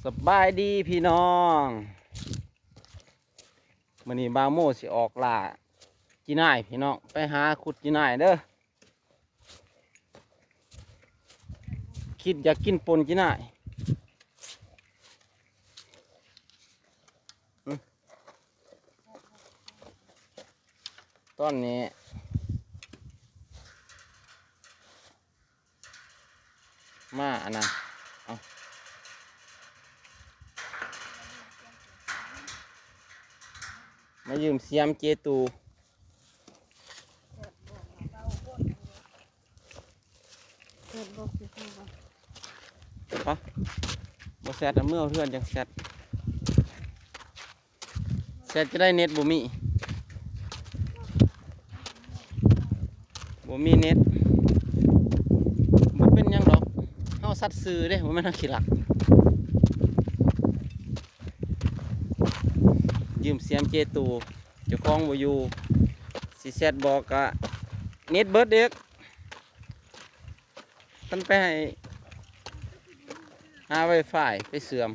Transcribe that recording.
ສະບາຍດີພີ່ນ້ອງ ມື້ນີ້ບ່າວໂມຊິອອກລ່າຈີ່ນາຍພີ່ນ້ອງ ໄປຫາຂຸດຈີ່ນາຍເດີ ຄິດຢາກກິນປົ່ນຈີ່ນາຍ. ຕອນນີ້ ມາອັນນັ້ນ ເອົາ ມາຢືມສຽມເຈຕູ. ແຊດບໍ່ ບໍ່ແຊດ ເອົາເມືອເຮືອນຈັ່ງແຊດ. ແຊດຈະໄດ້ເນັດບໍ່ມີ ບໍ່ມີເນັດ ບໍ່ເປັນຫຍັງດອກ ເຮົາສັດຊື່ເດ້ ບໍ່ແມ່ນເຮົາຂີ້ລັກ. ຢືມສຽມເຈຕູ ເຈົ້າຂອງບໍ່ຢູ່ ຊິແຊດບອກກະເນັດເບິດອີກ ມັນໄປໃຫ້ ຫາໄວຟາຍໄປເຊື່ອມ.